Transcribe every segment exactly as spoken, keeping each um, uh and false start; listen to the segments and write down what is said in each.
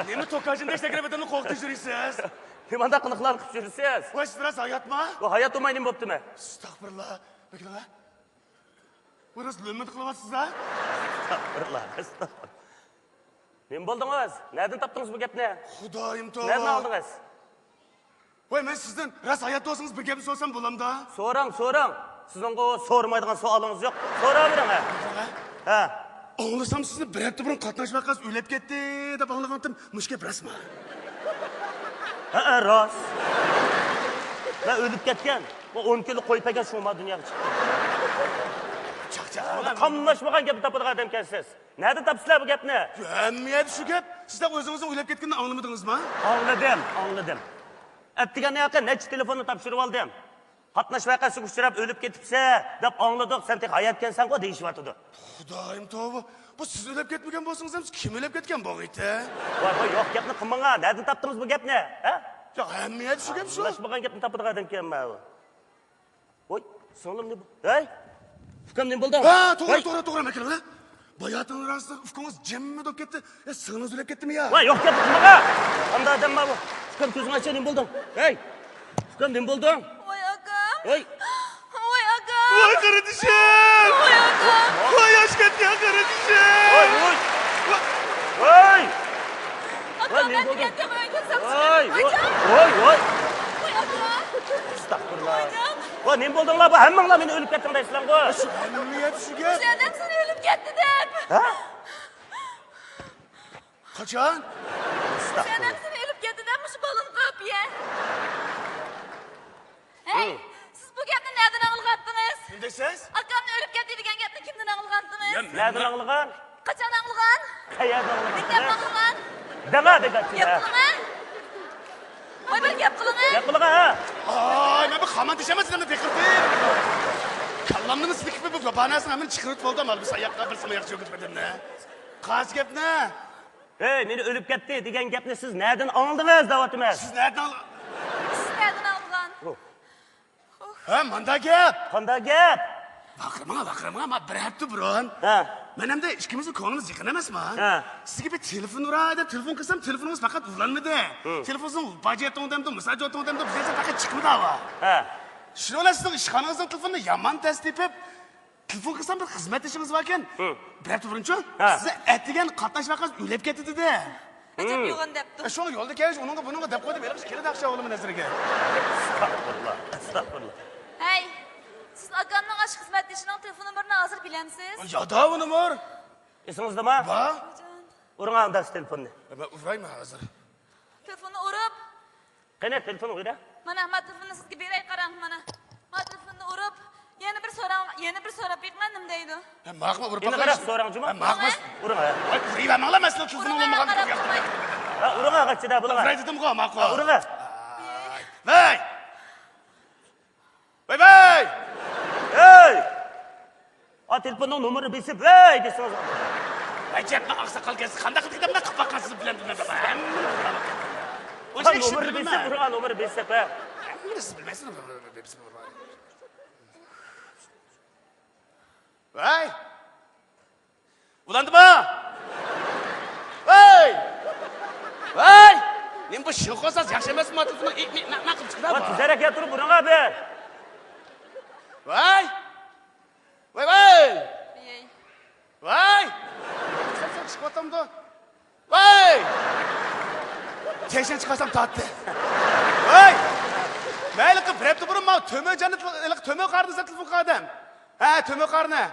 نېمە توكاچىنى دەشتە كىرىپ ئادەمنى قورقۇتۇپ يۈرىسىز؟ نېمانداق قىلىقلارنى قىلىپ يۈرىسىز؟ ۋاي، سىز راست ھاياتما؟ ۋاي، ھايات بولماي نېمە بوپتىمەن؟ ئەستەغپۇرۇللا. بېكىنىڭە. ۋاي، راست لۆممىدە قىلىۋاتىسىز ھە؟ ئەستەغپۇرۇللا، ئەستەغپۇرۇللا. نېمە بولدىڭىز؟ نەدىن تاپتىڭىز بۇ گەپنى؟ خۇدايىم توۋا. نەدىن ئاڭلىدىڭىز؟ ۋاي، مەن سىزدىن راست ھايات بولسىڭىز بىر گەپنى سورىسام بولامدا؟ سوراڭ، سوراڭ. سىزنىڭغۇ سورىمايدىغان سوئالىڭىز يوق. سوراۋېرىڭ ھە. ھە؟ ئاڭلىسام سىزنى بىر ھەپتە بۇرۇن قاتناش ۋەقەسى ئۆلۈپ كەتتى دەپ ئاڭلىغانتىم. مۇشۇ گەپ راستمۇ؟ ھەئە، راست. مەن ئۆلۈپ كەتكەن. بۇ ئون كىلو قوي پەگەن شۇڭا دۇنياغا چىقتى. چاقچاق. قاملاشمىغان گەپنى تاپىدىغان ئادەمكەنسىز. نەدە تاپىسىلەر بۇ گەپنى؟ ھەممە يەردە شۇ گەپ. سىزدەك ئۆزىڭىزنىڭ ئۆلۈپ كەتكىنىنى ئاڭلىمىدىڭىزما؟ ئاڭلىدىم، ئاڭلىدىم. ئەتىگەن ياقى نەچچە تېلېفوننى تاپشۇرۇۋالدىم. قاتناش ۋەقەسىگە ئۇچراپ ئۆلۈپ كېتىپسەن دەپ ئاڭلىدۇق، سەن تېخى ھاياتكەنسەنغۇ دېيىشىۋاتىدۇ. خۇدايىم توۋا، بۇ سىز ئۆلۈپ كەتمىگەن بولسىڭىز ھەم كىم ئۆلۈپ كەتكەن بولغىيتى؟ ۋاي ۋاي، يوق گەپنى قىلماڭا، نەدىن تاپتىڭىز بۇ گەپنى؟ ھە؟ يا ھەممە يەردە شۇ گەپ شۇ. ئاڭلاشمىغان گەپنى تاپىدىغان ئادەمكەنمەن. ۋاي، سىڭلىم نېمە بولدى؟ ھەي، ئۇكام نېمە بولدۇڭ؟ ھە، توغرا، ھەي. توغرا، توغرا، مەكىنە. باياتىن راست ئۇكىڭىز جىممىدە بولۇپ كەتتى. ئە، سىڭلىڭىز ئۆلۈپ كەتتىمۇ يا؟ ۋاي، يوق گەپ قىلماڭا. قانداق ئادەم بار بۇ؟ ئۇكام كۆزۈڭ ئاچ، نېمە بولدۇڭ؟ ھەي، ئۇكام نېمە بولدۇڭ؟ ۋاي ئاكام. ھەي. ۋاي ئاكام. ۋاي قېرىندىشىم. ۋاي ئاكام. ۋاي ياش كەتكەن قېرىندىشىم. ۋاي، ۋاي. ۋاي. ئاكام، ۋاي، نېمە بولدى؟ ۋاي، ۋاي، ۋاي، ۋاي. ۋاي ئاكام. ئەستەغپۇرۇللا. ۋاي ئاكام. ۋاي، نېمە بولدۇڭلار؟ بۇ ھەممىڭلار مېنى ئۆلۈپ كەتتىڭ دەيسىلەرغۇ. شۇ ھەممە يەر شۇ گەپ. سەن ھەم سېنى ئۆلۈپ كەتتى دەپ. ھە؟ قاچان؟ سەن ھەم سېنى ئۆلۈپ كەتتى دەپ مۇشۇ بالىنى قاپىيە. ھەي، سىز بۇ گەپنى نەدىن ئاڭلىغانتىڭىز؟ نېمە دەيسىز؟ ئاكامنى ئۆلۈپ كەتتى دېگەن گەپنى كىمدىن ئاڭلىغانتىڭىز؟ يا، نەدىن ئاڭلىغان؟ قاچان ئاڭلىغان؟ قەيەردە ئاڭلىغان؟ مەكتەپتە ئاڭلىغان؟ دەڭا دېگەن گەپ قىلىڭە. ۋاي، بىر گەپ قىلىڭە. گەپ قىلىڭە، ھە. ئاي، مەن بۇ خامان دېيىشەمەن سىلەرنى بېقىردىم. كاللامنىڭ سىلىكىپ بۇ باناسىنى ھەممىنى چىقىرىپ بولدۇم، ھال بىر ساياققا بىر سىماياق چۆكۈپ بېرىدىم. قايسى گەپنى؟ ھەي، مېنى ئۆلۈپ كەتتى دېگەن گەپنى سىز نەدىن ئاڭلىدىڭىز دەۋاتىمەن. سىز نەدىن ئاڭلا-، سىز نەدىن ئاڭلىغان؟ ھە، ماندا گەپ. قاندا گەپ؟ ۋارقىرىماڭ، ۋارقىرىماڭ، ما بىر ھەپتە بۇرۇن. ھە. مەن ئەمدى ئىككىمىزنىڭ كۆڭلىمىز يېقىن ئەمەسما؟ ھە. سىزگە بىر تېلېفون ئۇراي دەپ تېلېفون قىلسام، تېلېفونىڭىز پەقەت ئۇلانمىدى. ھە. تېلېفونىڭىز باجېتوڭ دەمدۇ، مىساجوتوڭ دەمدۇ، بىزدىن پەقەت چىقمىدى ھاۋا. ھە. شۇنىڭ بىلەن سىزنىڭ ئىشخانىڭىزنىڭ تېلېفونىنى يامان تەس تېپىپ، تېلېفون قىلسام، بىر خىزمەتدىشىڭىز باركەن. ھە. بىر ھەپتە بۇرۇنچۇ، ھە. سىزنى ئەتىگەن قاتناش ۋەقەسى ئۆلۈپ كەتتى دېدى. ئەجەب يوغان دەپتۇ. ئە، شۇڭا يولدا كەلگەچ ئۇنىڭغا بۇنىڭغا دەپ قويدۇم، ھېلىقى كېلىدۇ ئاخشام ئوغلۇمنىڭ نەزىرىگە. ئەستەغپۇرۇللا، ئەستەغپۇرۇللا. ھەي، سىز ئاكامنىڭ ئاشۇ خىزمەتدىشىنىڭ تېلېفون نومۇرىنى ھازىر بىلەمسىز؟ يادا ئۇ نومۇر. ئېسىڭىزدىما؟ بار. ئۇرۇڭ ئانداق تېلېفوننى. مەن ئۇرايمەن ھازىر. تېلېفوننى ئۇرۇپ، قېنى، تېلېفون ئۇرە. مانا، ما تېلېفوننى سىزگە بېرەي، قاراڭ، مانا. ما تېلېفوننى ئۇرۇپ، يەنە بىر سوراڭ، يەنە بىر سوراپ بېقىڭ، نېمە دەيدۇ؟ ھە، ماقۇل، ئۇرۇپ باقاي. قاراپ سوراڭ جۇمۇ. ھە، ماقۇل. ئۇرۇڭ، ھە. ۋاي، ئۇرۇۋەرمەڭلار، مەن سىزنىڭ تېلېفون ئۇرۇڭلار، ئۇرمىغان قاراپ تۇرماي. ھە، ئۇرۇڭ، ھە، قاچىدا بولۇڭ. ئۇراي دېدىمغۇ، ماقۇل. ھە، ئۇرۇڭ، ھە. ۋاي. ۋاي، ۋاي. ھەي! ئا، تېلېفوننىڭ نومۇرىنى بېسىپ، ۋەي دېسىڭىز. ئەجەبمۇ ئاقساقال ئىكەنسىز، قانداق قىلىپ كېتەمدۇ، قىلىپ باققانسىز بىلەن بىلمەن، ھەممىنى بىلىمەن. ھە، نومۇرنى بېسىپ، ئۇرغان نومۇرنى بېسىپ، ھە. ھەممىنى سىز بىلمەيسىز، نومۇرنى بېسىپ ئۇرغان. ۋاي! ئۇلاندىما؟ ۋاي! ۋاي! نېمە بۇ شىنخۇا ساز ياخشى ئەمەسمۇ؟ تېلېفوننى ئىك، مىك، مەك، مەك قىلىپ چىقىدۇ. ۋاي، تېزرەك كەلتۈرۈپ ئۇرۇڭا بىر. ۋاي! ۋاي، ۋاي! ۋاي! ۋاي! سەن، سەن چىقىۋاتامدۇ؟ ۋاي! تېشىنى چىقارسام تارتتى. ۋاي! مەن ھېلىقى بىر ھەپتە بۇرۇن ماۋۇ تۆمۈر جاننى، ھېلىقى تۆمۈر قارنى سەن تېلېفون قىلغان ئادەم. ھە، تۆمۈر قارنى.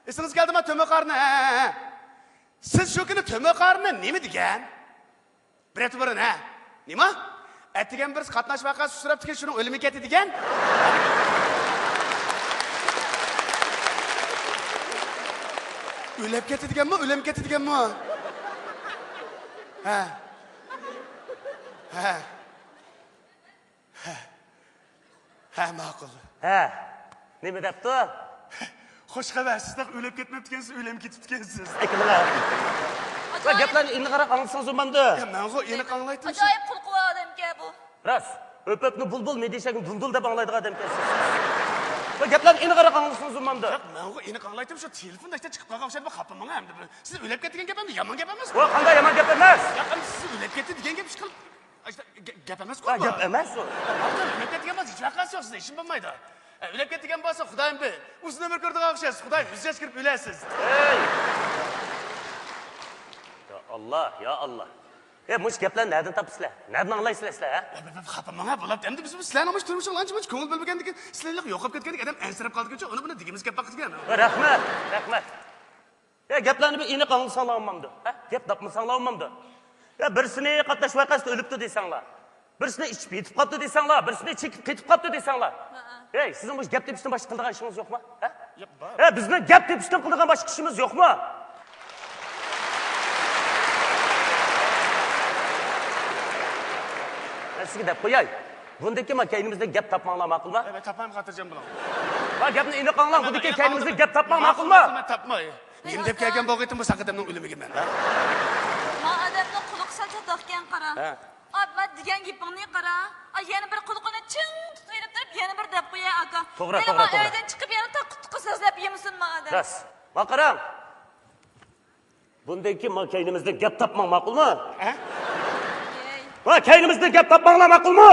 ئېسىڭىزگە كەلدىما تۆمۈر قارنى؟ ھە، ھە، ھە. سىز شۇ كۈنى تۆمۈر قارنى نېمە دېگەن؟ بىر ھەپتە بۇرۇن، ھە؟ نېمە؟ ئەتىگەن بىرسى قاتناش ۋەقەسى ئۇچراپتىكەن، شۇنىڭ ئۆلۈمى كەتتى دېگەن؟ ئۆلۈپ كەتتى دېگەنمۇ، ئۆلۈم كەتتى دېگەنمۇ؟ ھە. ھە. ھە. ھە، ماقۇل. ھە، نېمە دەپتۇ؟ خوش خەۋەر، سىز تېخى ئۆلۈپ كەتمەپتىكەنسىز، ئۆلۈپ كېتىپتىكەنسىز. ئەكىلىڭە. ۋە گەپلەرنى ئېنىقراق ئاڭلىسىڭىز بولمامدۇ؟ يا، مەنغۇ ئېنىق ئاڭلايتتىم. ئاجايىپ قۇلىقى بار ئادەمكەن بۇ. راست، ئۆپۈپنى بۇلبۇل، مىدىشەكنى دۇلدۇل دەپ ئاڭلايدىغان ئادەمكەنسىز. ۋە گەپلەرنى ئېنىقراق ئاڭلىسىڭىز بولمامدۇ؟ ياق، مەنغۇ ئېنىق ئاڭلايتتىم، شۇ تېلېفوندا ئىشتە چىقىپ قالغان ئوخشايدۇ، خاپا ماڭا ئەمدى. سىز ئۆلۈپ كەتتى دېگەن گەپ ئەمدى يامان گەپ ئەمەس. ۋە قانداق يامان گەپ ئەمەس؟ ياق، ئەمدى سىز ئۆلۈپ گەپ ئەمەسكۇ ھە، بۇ. گەپ ئەمەس ئۇ. ئاپتور ئۆلۈپ كەتكەن بولسا ھېچ ۋەقەسى يوق، سىزدە ئىشمۇ بولمايدۇ. ئە، ئۆلۈپ كەتكەن بولسا خۇدايىم بى ئۇزۇن ئۆمۈر كۆرىدىغان ئوخشايسىز، خۇدايىم يۈز ياش كىرىپ ئۆلەسىز. ھەي! يا ئاللا، يا ئاللا. ئە، مۇشۇ گەپلەرنى نەدىن تاپىسىلەر؟ نەدىن ئاڭلايسىلەر سىلەر، ھە؟ يا، بىر، بىر خاپا ماڭا بولاپ، ئەمدى بىز، بىز سىلەرنىڭ مۇشۇ تۇرمۇشىغا ئانچە مۇنچە كۆڭۈل بۆلمىگەندىكىن، سىلەرلىك يوقاپ كەتكەندىكىن ئادەم ئەنسىرەپ قالىدىكەنچۇ، ئۇنى بۇنى دېگۈمىز كەپ باقىدىكەن. رەھمەت، رەھمەت. يا، گەپلەرنى بىر ئېنىق ئاڭلىساڭلار بولمامدۇ؟ ھە؟ گەپ تاپمىساڭلار بولمامدۇ؟ يا، بىرسىنى قاتناش ۋەقەسىدە ئۆلۈپتۇ دېسەڭلار، بىرسىنى ئىچىپ يېتىپ قاپتۇ دېسەڭلار، بىرسىنى چېكىپ قېتىپ قاپتۇ دېسەڭلار. ھەئە. ھەي، سىزنىڭ مۇشۇ گەپ تېپىشتىن باشقا قىلىدىغان ئىشىڭىز يوقما؟ ھە؟ ياق، بار. ھە، بىزنىڭ گەپ تېپىشتىن قىلىدىغان باشقا ئىشىمىز يوقما؟ مەن سىزگە دەپ قوياي. بۇندىن كېيىن ما كەينىمىزدىن گەپ تاپماڭلار، ماقۇلما؟ ئەي، مەن تاپمايمەن، خاتىرجەم بولۇڭ. ۋە گەپنى ئېنىق ئاڭلاڭ، بۇندىن كېيىن كەينىمىزدىن گەپ تاپماڭ، ماقۇلما؟ مەن تاپماي. نېمە دەپ كەلگەن بولغىيتىم بۇ ساق ئادەمنىڭ ئۆلۈمىگە مەن، ھە؟ ما ئادەمنىڭ قۇلىقى سەل چاتاقكەن، قارا. ھە. ئا، مەن دېگەن گېپىڭنى قارا. ئا، يەنە بىر قۇلىقىنى چىڭ تۇتۇۋېلىپ تۇرۇپ، يەنە بىر دەپ قوياي، ئاكا. توغرا، مېنى توغرا، ما توغرا. ئۆيدىن چىقىپ يەنە تاققا تۇققا سۆزلەپ يېمىسۇن ما ئادەم. راست. ما قاراڭ. بۇندىن كېيىن ما كەينىمىزدىن گەپ تاپماڭ، ماقۇلما؟ ھە؟ ئەي. ما كەينىمىزدىن گەپ تاپماڭلار، ماقۇلما؟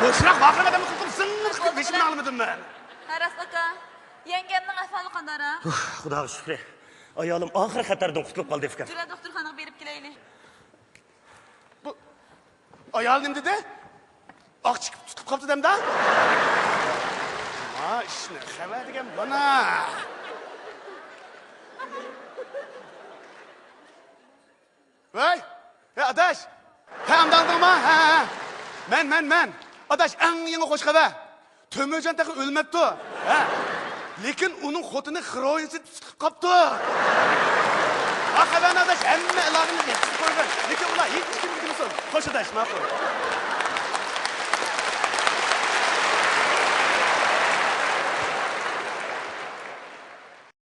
بوشراق ۋارقىرىغان ئادەمنى قىلقىپ زىڭ قىلىپ بېشىمنى ئاڭلىمىدىم مەن. ھە، راست ئاكا. يەڭگەمنىڭ ئەھۋالى قانداقراق؟ ئۇھ، خۇداغا شۈكرى. ئايالىم ئاخىر خەتەردىن قۇتۇلۇپ قالدى ئۇكام. جۈرە دوختۇرخانىغا بېرىپ كېلەيلى. بۇ ئايال نېمە دېدى؟ ئاق چىقىپ تۇتۇپ قاپتۇ دەمدە؟ ما ئىشنى خەۋەر دېگەن مانا. ۋەي، ھە ئاداش. ھە، ئاڭدىڭما؟ ھە، ھە. مەن، مەن، مەن. ئاداش، ئەڭ يېڭى خوش خەۋەر. تۆمۈرجان تېخى ئۆلمەپتۇ. ھە. لېكىن ئۇنىڭ خوتۇنى خىروئىنسىدىن تۇتۇپ قاپتۇ. ھا، خەۋەرنى ئاداش ھەممە ئالاقىلىرىغا يەتكۈزۈپ قويغىن. لېكىن ئۇلار ھېچكىمگە دېمىسۇن. خوش ئاداش، ماقۇل.